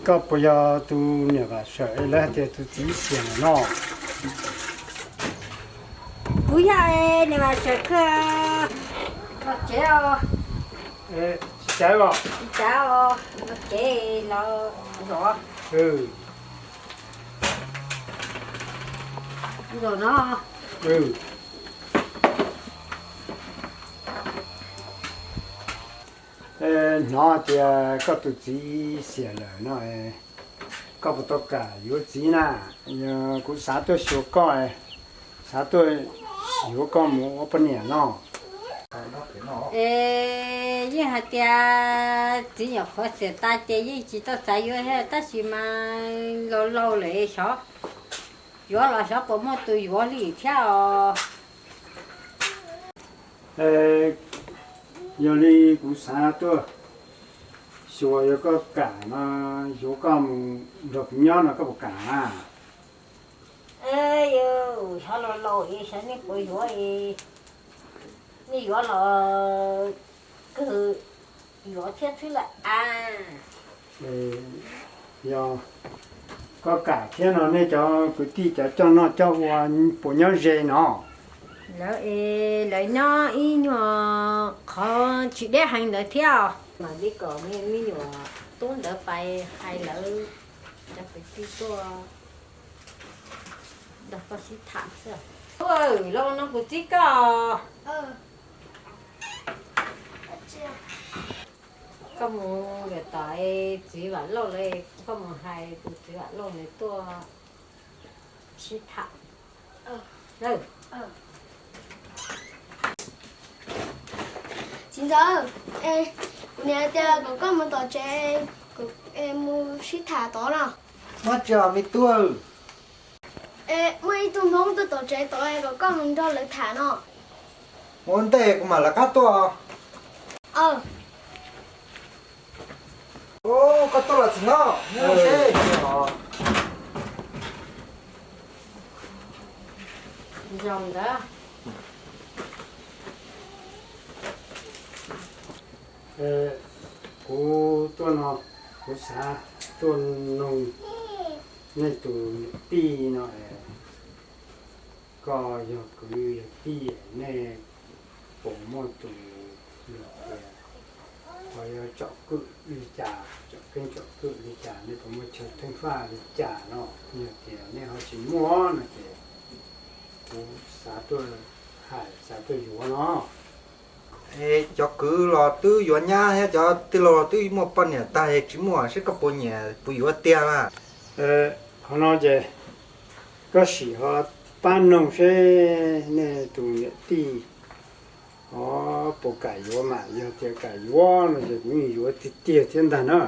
Koj puas yog tus niam Vam Sawm es lawv hais tias tus txiv xiam lawm no? Kuv yog niam Vam Sawm kawg. Los tsev os. Tsis cav os. Tsis cav os, los tsev los zov. Zov no. Hnov tias koj tus txiv xiam lawm no, koj puas tau kam yuav txiv na? Kuv xav tuaj xyuas koj, xav tuaj yuav koj mus ua poj niam no. Es yeej hais tias txiv nyuam qhuav xiam tas ces yeej tsis tau xav yuav thiab, tab sis mas laus laus lawm xyov, yuav los xyov puas muaj tus yuav li thiab os. Yog li kuv xav tuaj xyuas, yog koj kam no yuav koj mus nrog kuv nyob no koj puas kam? Yus xyov laus laus es xyov nej puas yuav, nej yuav los kawg yuav thiab xwb lawm a. Yog koj kam thiab no nej cov kwv tij cov coj noj coj ua puas nyob ze no? Lawv es lawv nyob ib nyuag qhov tsis deb heev ntawd thiab os. Mam li kom me nyuam tub ntawd pais hais lawv cov kwv tij tuaj nrog koj sib tham xwb. Los no kuv txib koj. Koj mus lawm tom txiv Vam Lauj lawv, koj mus hais tus txiv Vam Lauj lawv tuaj sib tham. Txiv ntxawm, kuv niam tias kom koj mus tom tsev, kom mus sib tham tod no. Muab tsis me tub. Muaj ib tug Hmoob tuaj tom tsev tod kom koj mus nrog lawv tham no. Ua ntej kuv mam lawv qab tuaj. Koj tuaj los txiv hlob, nyob seb. Zoo ntawd. Kuv tuaj no, kuv xav tuaj noog nej tus niam tij no, koj yog kwv yog tij, nej puas muaj tus luag tias ho yuav tsom kwm li cas, tsom keeb tsom kwm li cas, nej puas muaj chaw theej faj li cas no? Yog tias nej ho tsis muaj no ces kuv xav tuaj hais, xav tuaj yuav no. Cov kwv los twb yuav nyab thiab, cov tij laug los twb muaj poj niam tag, tsis muaj, seb koj puas nyiam puas yuav tiag na? Qhov no ces koj sim ho pab noog seb nej tus niam tij ho puas kam yuav mas, yog tias kam yuav no ces kuv yeej yuav tiag tiag thiab ntag na.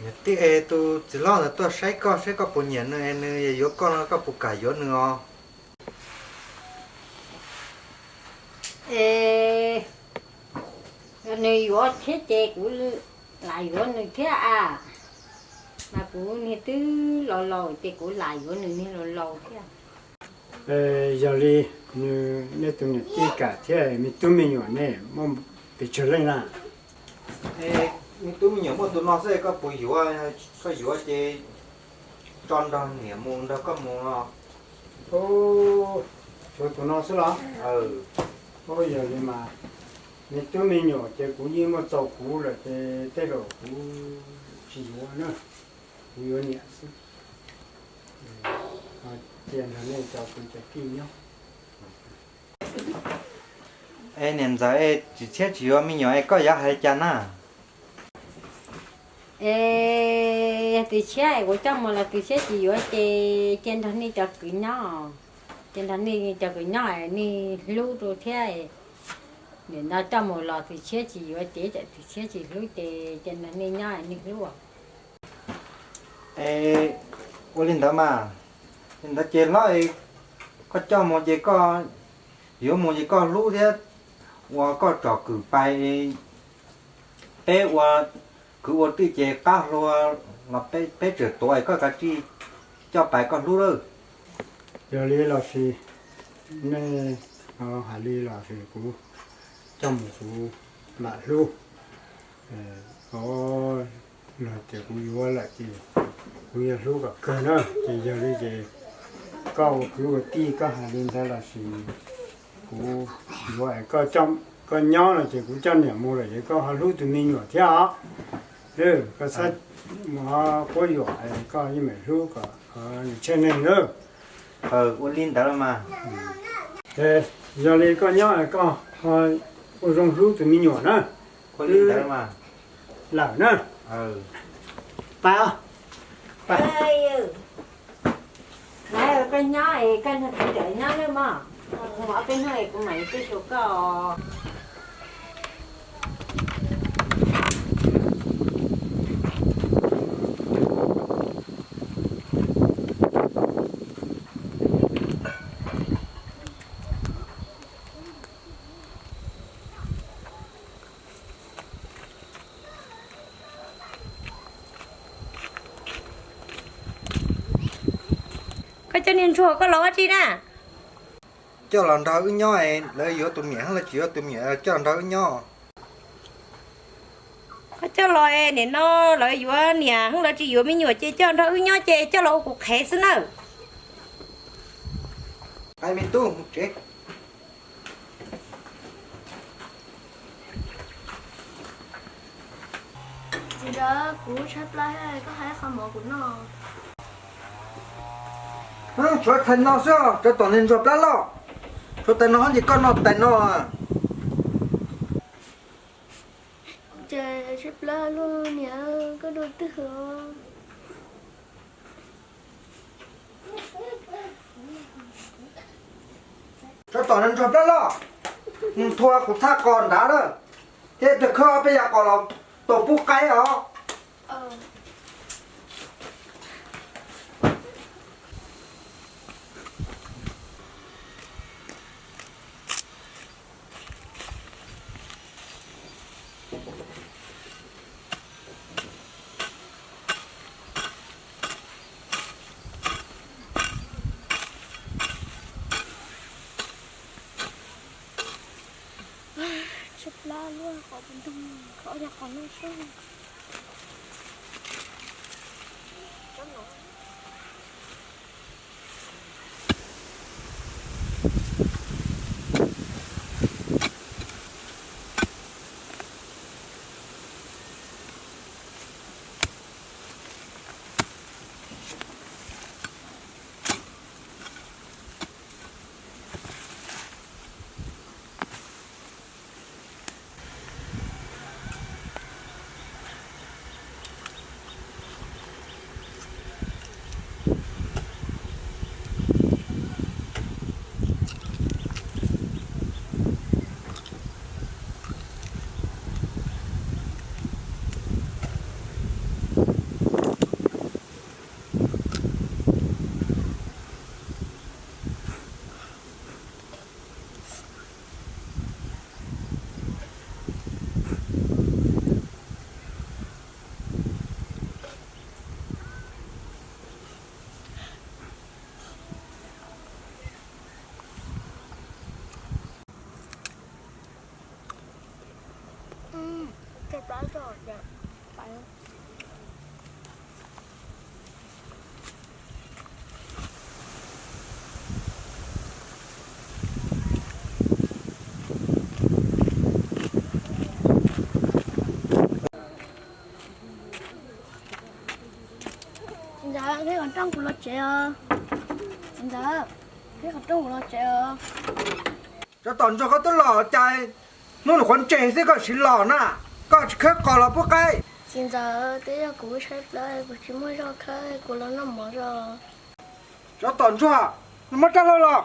Niam tij, es tus txiv hlob ntawd tuaj saib koj seb koj puas nyiam nws, nws yuav koj no koj puas kam yuav nws os? Es yog nws yuav thiab ces kuv lam yuav nws thiab a. Mas kuv niag twb laus laus ces kuv lam yuav nws niag laus laus thiab. Yog li, nej tus niam tij kam thiab, me tub me nyuam nej muaj pes tsawg leej na? Me tub me nyuam muaj tus no xwb, koj puas yuav? Koj yuav ces tso nrog niam mus nrog koj mus no. Tshuav tus no xwb los? Yog li mas me tub me nyuam ces kuv yeej muaj txaus kuv lawm ces tej zaum kuv tsis yuav na, kuv yuav niam xwb. Cia nrog nej cov kwv cov tij nyob. Es niam ntxawm, es Tis Tshiab tsis yuav me nyuam es koj yuav hais cas na? Es yog Tis Tshiab es kuv coj mus los Tis Tshiab tsis yuav ces cia nrog nej cov kwv nyob. Cia nrog nej cov kwv nyob, nej hlub rau thiab. Nim no coj mus los Tis Tshiab tsis yuav ces tsam Tis Tshiab tsis hlub ces cia nrog nej nyob nej hlub. Es ua li ntawd mas, li ntawd ces hlob, koj coj mus ces koj yuav mus ces koj hlub thiab, ua koj tsom kwm pais, peb ua kwv ua tij ces qab hlua los peb tseem tuav, koj kav tsij coj pais koj hlub lawm. Yog li los sis nej hais li los sis kuv coj mus kuv mam hlub. Ov, No ces kuv yuav lawm ces kuv yuav hlub kom kawg na. Ces yog li ces koj ua kwv ua tij koj hais li ntawd los sis kuv yuav es koj nyob no ces kuv coj niam mus lawm ces koj ho hlub tus me nyuam thiab os. Koj txhob mus quab yuam, koj yeej meem hlub kom nws tsheej neeg nawb. Ua li ntawd los mas. Yog li koj nyob koj ho ua zoo hlub tus me nyuam na. Ua li ntawd mas. Lawm na. Pab, pab. Koj nyob es koj nrog kuv ntawm nyob nawb mog. Kuv mus ob peb hnub es kuv mam li tuaj xyuas koj. Koj coj niag ntsuag koj los ua tsi na? Coj los nrog wb nyob, lawv yuav tus niam los tsis yuav tus niam, coj los nrog wb nyob. Koj coj los es nim no lawv yuav niam los tsis yuav me nyuam ces coj nrog wb nyob ces coj los ua kuv qhev xwb nawb. Txiv ntxawm, kuv tshaib plab, koj hais qhov mov kuv noj. Tshuav tais no xwb, tsov tom niag ntsuag plab loj. Tshuav tais no ces koj noj tais no. Ces tshaib plab luaj niam, koj dua twg os? Tsov tom niag ntsuag plab loj, nthua kuv txhaj qos nrad lawm, thiab tus khawb ob peb yav qos los tau pub qaib os. Tshaib plab luaj, qos puas ntug, qhov yav qos noj soj. Txiv ntxawm, peb qhov rooj kuv los tsev os. Txiv ntxawm, peb qhov rooj kuv los tsev os. Tsov tom ntsuag, koj twb los cas, hnub nws qhuav ntseeg xwb koj siv los na, koj tsis khawb qos los pub qaib. Txiv ntxawm, twb yog kuv tshaib plab, kuv tsis muaj zog khawb, kuv los noj mov zog. Tsov tom ntsuag, nws muab rab hlau los.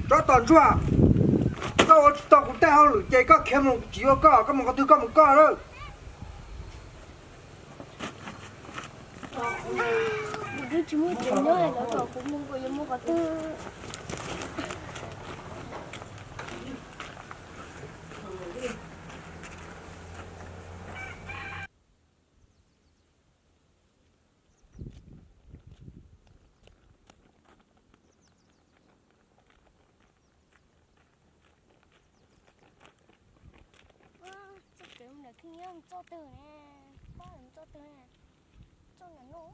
Tsov tom ntsuag, koj ua tsis tau kuv tej hauj lwm ces koj khiav mus, kuv tsis yuav koj, koj mus qhov twg koj mus koj lawm. Wb tsis muaj tsev nyob, lawv kom kuv mus kuv yuav mus qhov twg? Txoj kev mus ntawm Khib Nyiab mus txoj twg ne? Pab mus txoj twg ne? Txoj ntawm no.